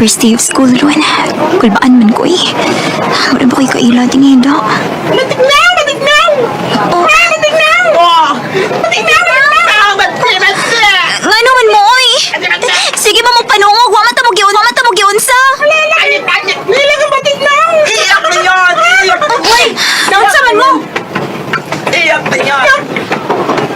First day of school ron. Kulbaan man ko eh. Wala ba kayo kaila tinida? Matignaw! Matignaw! Oh, Matignaw! Oh! Matignaw! Matignaw! Bati! Bati! nga naman mo oy! Sige ba mo panungog? Wa man ta mo giun, wa man ta mo giunsa. Nila ka matignaw! Iyak na yun! Iyak! Uy, naunsa man mo? Iyak na yun!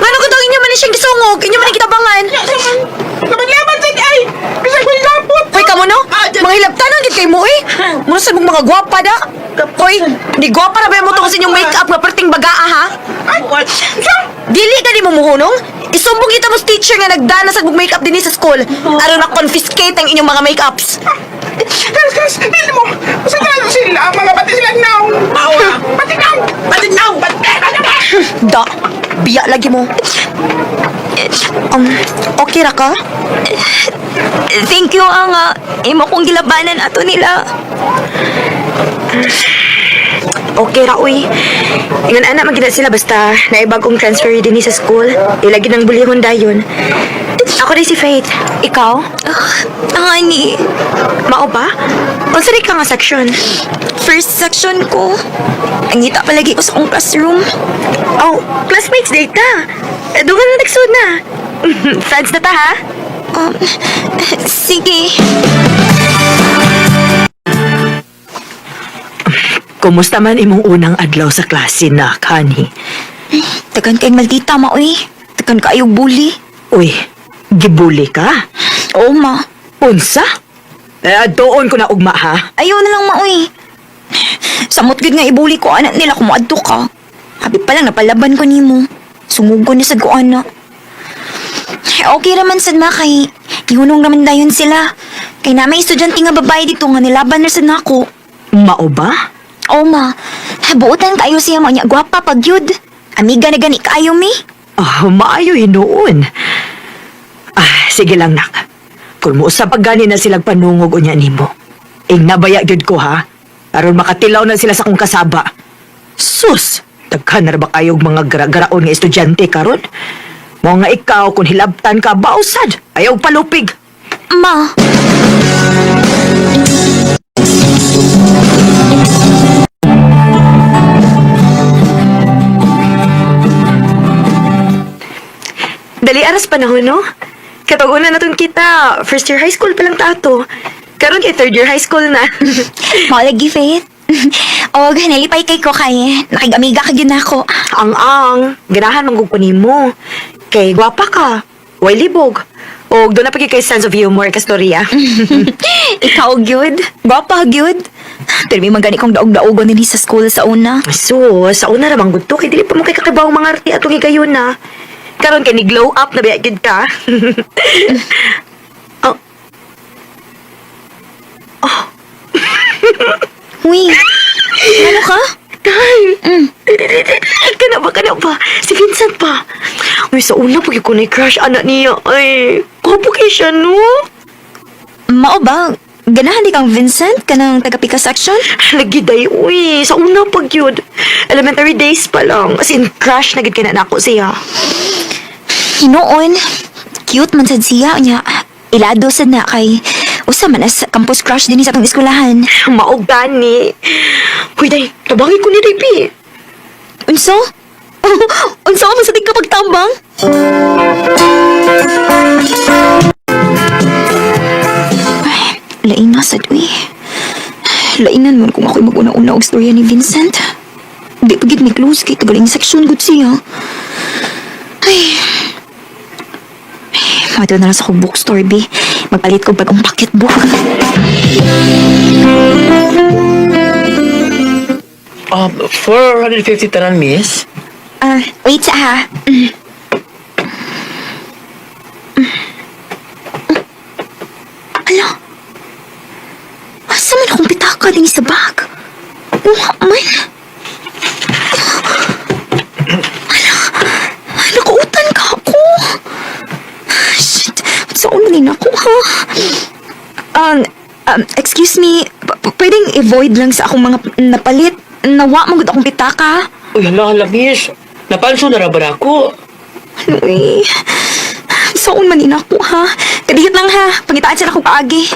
Ngano ko inyo man ni siyang gisungog? Inyo man ni kitabangan. Laban-laban sa ay! Bisag ko'y lapot! Hoy, kamo no? Mga hilabtanon gid kay mo eh. Muna sa mong mga gwapa da. Hoy, di gwapa na ba mo tungkol sa inyong make-up nga perting bagaa ha? What? Dili ka di mo muhunong? Isumbong kita mo sa teacher nga nagdana sa mong make-up dinhi sa school. Aron na-confiscate ang inyong mga make-ups. Kas, kas! Dili mo! Sa tayo sila! Mga bati sila now! Matignaw! Matignaw! Bati! Bati! Da, biya lagi mo. Okay ra ka? Thank you ang imo kong gilabanan ato nila. Okay ra uy. Ingon ana man gid na sila basta naibagong transfer dinhi sa school. Ilagi nang bulihon dayon. Ako din si Faith. Ikaw? Ani, Mao ba? Unsa di ka nga section? First section ko. Ang ngita palagi ko sa akong classroom. Oh, classmates data. Doon ka na nagsuod na. Friends na ta ha? Um, sige. Kumusta man imong unang adlaw sa klase na, Kani? Tagan kay maldita ma oy. Tagan kaayo bully. Uy, gibuli ka? Oo ma. Unsa? Eh, doon ko na ugma ha. Ayaw na lang ma oy. Samot gid nga ibuli ko anak nila kung moadto ka. Abi pa lang napalaban ko nimo. Sumugo na sad ko ana. Okay raman sad ma kay gihunong raman dayon sila. Kay na may estudyante nga babae dito nga nilaban na sad nako. Mao ba? Oo ma, buotan kayo siya mo niya gwapa pag yun. Amiga na gani kaayo mi. Ah, maayo hinuon. Ah, sige lang nak. Kung muusap pag gani na silang panungog unya nimo. Ing nabaya gyud ko ha. Aron makatilaw na sila sa kong kasaba. Sus, daghan na ra ba kayog mga gara-garaon nga estudyante karon? Mao nga ikaw kung hilabtan ka bausad, ayaw palupig. Ma, Dali aras panahon, no? Katog una na tong kita, first year high school pa lang tato. Karon kay third year high school na. mao lagi Faith. Og nalipay kay ko kay nakigamiga ka gyud nako. Ang-ang, ganahan man gud ko nimo. Kay gwapa ka, way libog. Og doon na pagi kay sense of humor kastorya. Ikaw gyud, gwapa gyud. Pero may man gani kong daog-daogon dinhi sa school sa una. So, sa una ra man gud to kay dili pa mo kay kakibawng mga arte atong higayon na. Karon kay ni glow up na biya gid ka. Oh, Uy, ano ka? Tay! Kana ba, kana ba? Si Vincent pa. Uy, sa una pag ko na crush anak niya. Ay, gwapo kay siya, no? Mao ba? Ganahan di kang Vincent kanang taga-pika section? Lagi day, uy. Sa una pag yun. Elementary days pa lang. As in, crush na gid kay na nako siya. Hinuon. Cute man sad siya unya. Ilado sad na kay usa man as campus crush dinhi sa atong eskwelahan. Mao gani. Uy, day, tabangin ko ni Day, Pi. Unsa? Unsa man sa ka pagtambang? Ay, lain na sad uy. Lainan man kung ako'y mag-una-una og storya ni Vincent. Di pa gid mi close kay tagaling section gud siya. Ay. Ay, Mato na lang sa akong bookstore, bi. Magpalit ko bagong pocketbook. 450 tanan, miss. Ah, wait sa ha. Ala. Asa man akong pitaka din sa bag? Wa man. Ala, nakautan ka ako. Shit, saan man ako ha? Excuse me, pwedeng i-void lang sa akong mga napalit. Nawa mo gud akong pitaka. Uy, hala, hala, miss. Napanso na ra ba na ako? Ano eh? Saan man ina ko ha? Kadihit lang ha. Pangitaan sila kong paagi.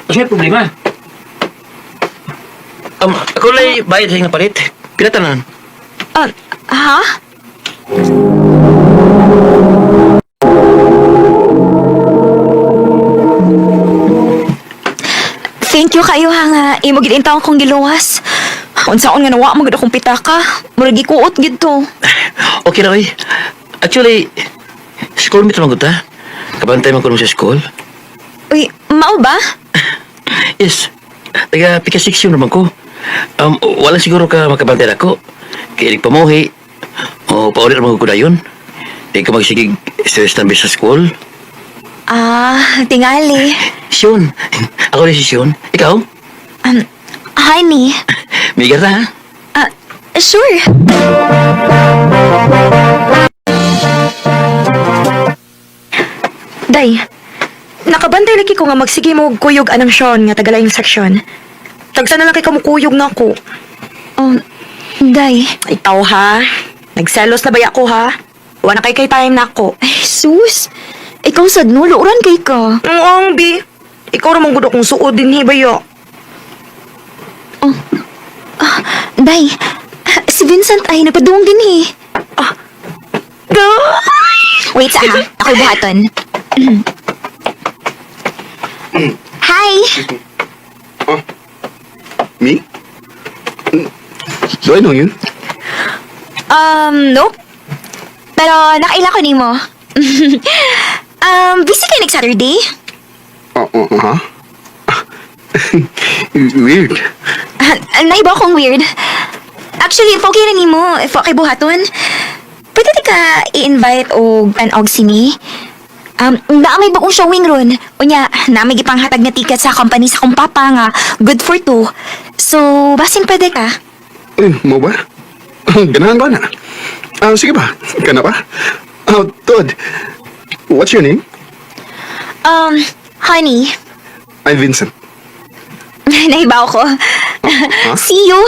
Ano may problema? Ako lay bayad sa palit. Pila tanan? Ah, ha? Thank you kayo ha nga imo gid intawon kong giluwas. Unsaon nga nawa mo gid akong pitaka. Murag gikuot gid to. Okay ra oy. Actually, school mate man gud ta. Kabantay man ko sa school. Uy, mao ba? Yes. Taga pika section naman ko. Wala siguro ka makabantay ako. Kaya pamuhi. O paulit naman ko dayon. Di ka magsigig stress na sa school. Ah, tingali. Sean. Ako rin si Sean. Ikaw? Honey. May garta ha? Ah, sure. Day, nakabantay lagi ko nga magsige mo og kuyog anang Sean nga tagalaing seksyon. Tagsa na lang kay kamukuyog na ako. Day. Ikaw ha? Nagselos na ba ako ha? Wala kay kay time na ako. Ay, sus. Ikaw sad no, luuran kay ka. Oo, bi. Ikaw ramang gud akong suod din hibayo. Day, si Vincent ay napaduong din eh. Ah. Wait sa ha, ako'y buhaton. Hi! Me? Do I know you? Nope. Pero nakaila ko nimo. Busy kayo next Saturday? Oh, huh? Weird. Ah, naiba akong weird. Actually, if okay na nimo, if okay buhaton, pwede di ka i-invite og tan-og sini. Naa may bagong showing ron. Unya, na may gipanghatag nga ticket sa company sa kong papa nga good for two. So, basin pwede ka. Eh, mo ba? Ganahan ba na? Ah, sige ba? Kana ba? Oh, Todd. What's your name? Honey, I'm Vincent. naibaw ko. See you!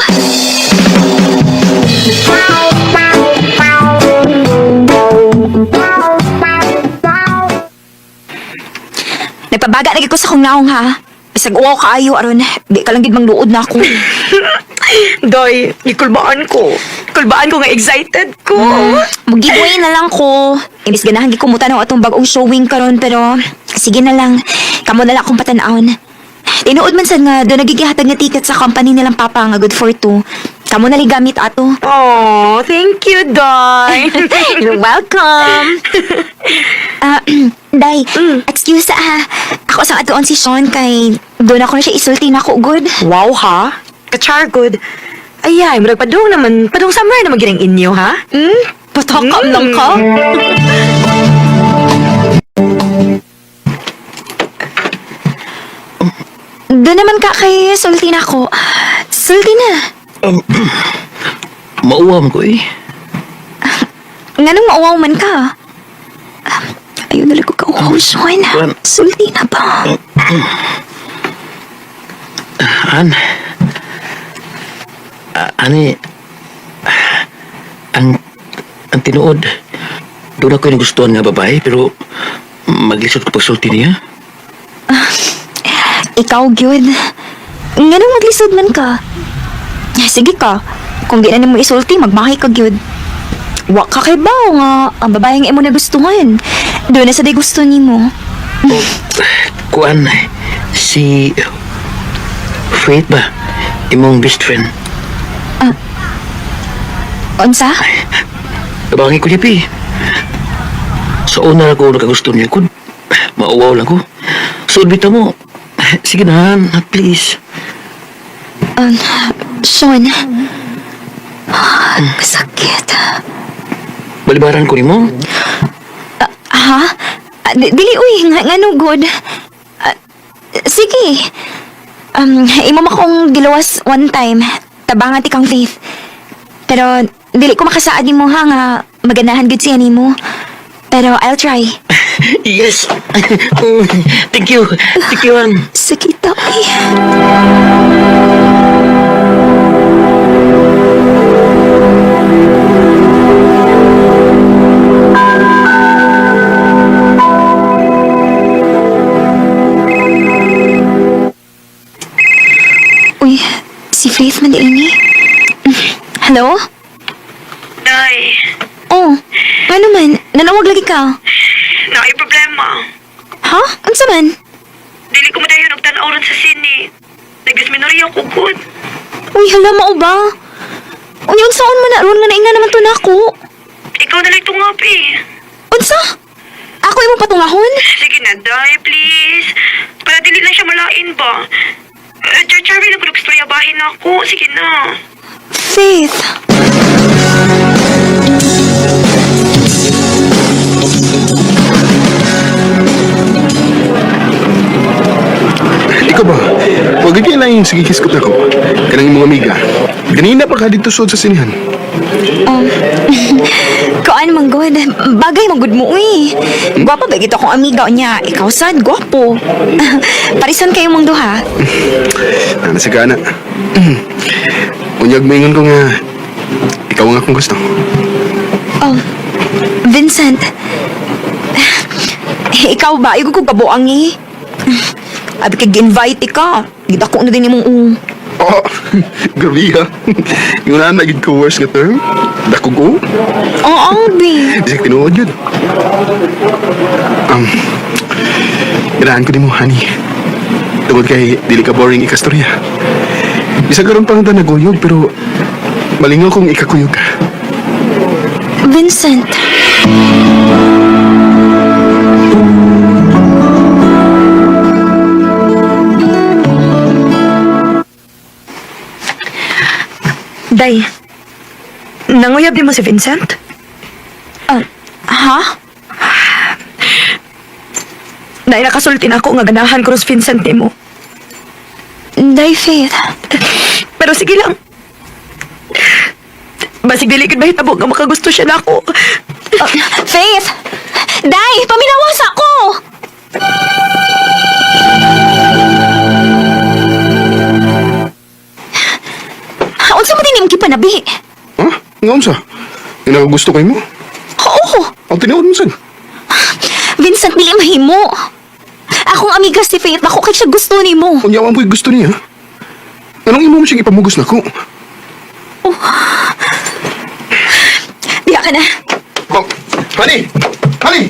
Nagpabaga lagi ko sa kong naong ha. Bisag uwaw kaayo aron, di ka lang gid mangluod na ako. Day, ikulbaan ko. Kulbaan ko nga excited ko. Mag-giveaway na lang ko. Imbis ganahan gid ko mutanaw atong bagong showing karon pero sige na lang. Kamo na lang akong patan-awon. Tinuod man sad nga do nagigihatag nga ticket sa company nilang papa nga good for two. Kamo na lang gamit ato. Oh, thank you, Day. You're welcome. Ah, Day, excuse ah. Ako sa atuon si Sean kay doon ako na siya isulti na ako good. Wow, ha? Kachar good. Ay, murag padung naman. Padung summer naman ginang inyo, ha? Hmm? Patakam lang ka? Doon naman ka kay sulti na ako. Sulti na. Mauwam ko eh. Nganong mauwaw man ka? Ah, Ayun na lang ko kauwaw, Sean. Kuan. Sulti na ba? An? Ani, ang tinuod, doon ako yung nagustuhan nga babae, pero maglisod ko pagsulti niya. Ikaw, gyud. Nganong maglisod man ka? Sige ka. Kung di na nimo isulti, magmahay ka gyud. Wa ka kay bao nga ang babaeng imo nagustuhan. Doon na sa day gusto nimo. Kuan, si Faith ba? Imong best friend. Unsa? Kabangi ko niya, pi. Sa una ako nakagusto niya, kun mauwaw lang ko. So, bitaw mo. Sige na, Han, please. Sean. Ah, sakit. Balibaran ko nimo. Ha? Ah, dili uy, nga, ngano good. Ah, sige. Imo makong giluwas one time. Tabangan ti kang Faith. Pero dili ko makasaad nimo ha nga maganahan gud siya nimo. Pero I'll try. Yes! Thank you. Thank you, Han. Sakit uy. man di ini. Hello? Day, Oh, ano man? Nanawag lagi ka. naay problema. Ha? Unsa man? Dili ko madayon og tan-aw ron sa sine. Nagdisminorya ko gud. Uy, hala mao ba? Uy, unsaon man na ron nga nainga naman to nako? Ikaw na lang tungap eh. Unsa? Ako imong patungahon? Sige na, Day, please. Para dili lang siya malain ba? Uh, Charlie lang ko istorya bahin na ako. Sige na. Faith. Ikaw ba? Huwag kayo lang yung sige kiskot ako. Kanang imong amiga. Ganina pa ka dito sud sa sinihan. Kaan man god. Bagay man gud mo uy. Gwapa ba gito akong amiga niya? Ikaw sad gwapo. Parisan kayo mong duha. Nana si Gana. Unyag maingon ko nga, ikaw ang akong gusto. Oh, Vincent. Ikaw ba? Igo ko kabuang eh. Abi kay gi-invite ka. Gidako na din imong u. Oh, grabe ha. Yung na naging ko worst nga term. Dakog o. Oo, bi. Bisag tinuod yun. Um, Ganahan ko din mo, honey. Tungod kay dili ka boring ikastorya. Bisag karon pa nga naguyog pero malingaw kung ikakuyog ka. Vincent. Day, nanguyab din mo si Vincent? Ah, ha? Day, nakasulti na ako nga ganahan ko si Vincent nimo. Day, Faith. Pero sige lang. Basig dili gid mahitabo nga makagusto siya nako. Ah, Faith! Day, paminawas ako! Unsa mo din imong gipanabi? Ha? Nga unsa? Nga nakagusto kay mo? Oo! Ang tinuod mo sad. Vincent, dili mahimo. Akong amiga si Faith, ako kay siya gusto nimo. Unya man po'y gusto niya. Anong imo mo siyang ipamugos nako? Diha ka na. Oh, honey! Honey!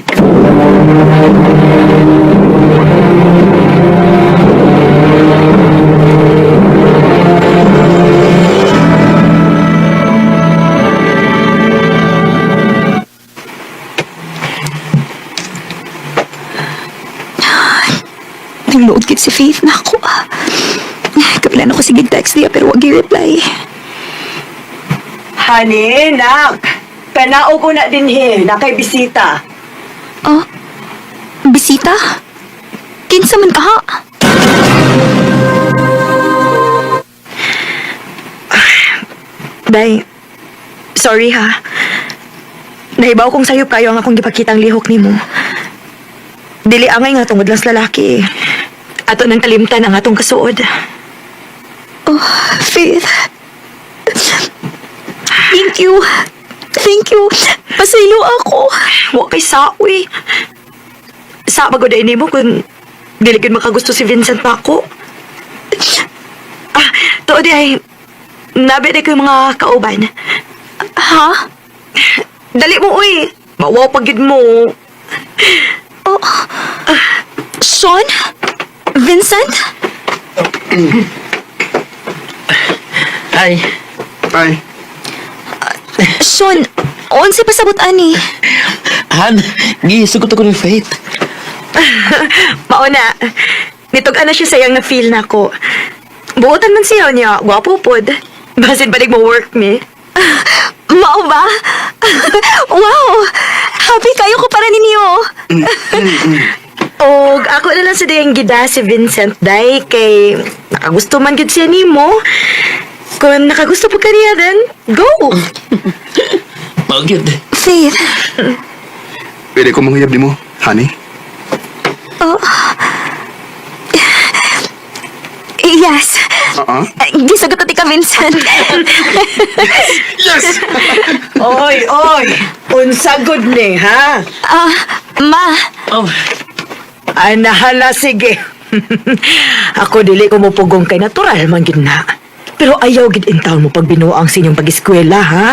Nagload gid si Faith na ako. Kapilan ako sige text niya pero wag reply. Honey, nak. Kanao ko na din he, nakay bisita. Oh, bisita? Kinsa man ka ha? Day, sorry ha. Nahibaw kong sayop kayo ang akong gipakitang lihok nimo. Dili angay nga tungod lang sa lalaki. Eh. Ato nang kalimtan ang atong kasuod. Oh, Faith. Thank you. Thank you. Pasaylo ako. Wa kay saoy. Sa magod ay nimo kung dili gyud makagusto si Vincent nako. Ah, tuod di ay nabi di ko yung mga kauban. Ha? Dali mo uy. Mawaw pag gyud mo. Oh. Sean? Vincent? Hi. Ay, Sean, unsay pasabot ani? Han, gisugot ako ni Faith. Mauna, nitog ana siya sayang na feel nako. Buotan man siya niya, gwapo pod. Basin balig mo work me. Mao ba? Wow! Happy kayo ko para ninyo. Og ako na lang sa diyang gida si Vincent Day kay nakagusto man gid siya nimo. Kung nakagusto po kaniya then go. Mao gyud. Faith, pwede ko manghiyab nimo, honey. oh. Yes. Oo. Gisagot ka, Vincent. Yes! Oy, oy. Unsa gud ni, ha? Ah, ma. Oh, Anahala, sige. Ako dili ko mupugong kay natural man gid na. Pero ayaw gid intawon mo pagbinuang sa inyong pag-eskwela, ha?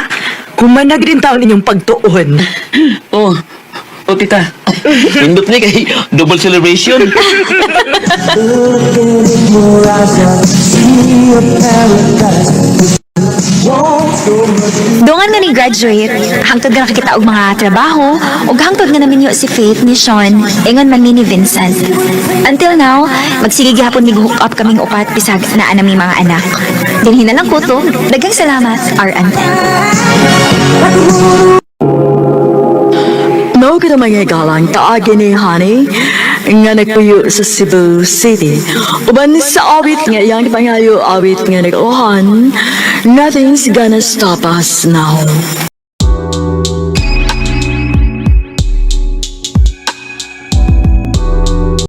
Kumana gid intawon inyong pagtuon. Oh, oh tita. Pindot ni kay double celebration. Dungan nga ni graduate, hangtod nga nakakita og mga trabaho, ug hangtod nga naminyo si Faith ni Sean, ingon man mi ni Vincent. Until now, magsige gihapon mig hook up kaming upat bisag naa nami mga anak. Dinhi na lang ko to. Daghang salamat, RN10. No kita mga galang kaagi ni Honey nga nagpuyo sa Cebu City. Uban sa awit nga iyang pangayo awit nga nag-uhan, "Nothing's Gonna Stop Us Now."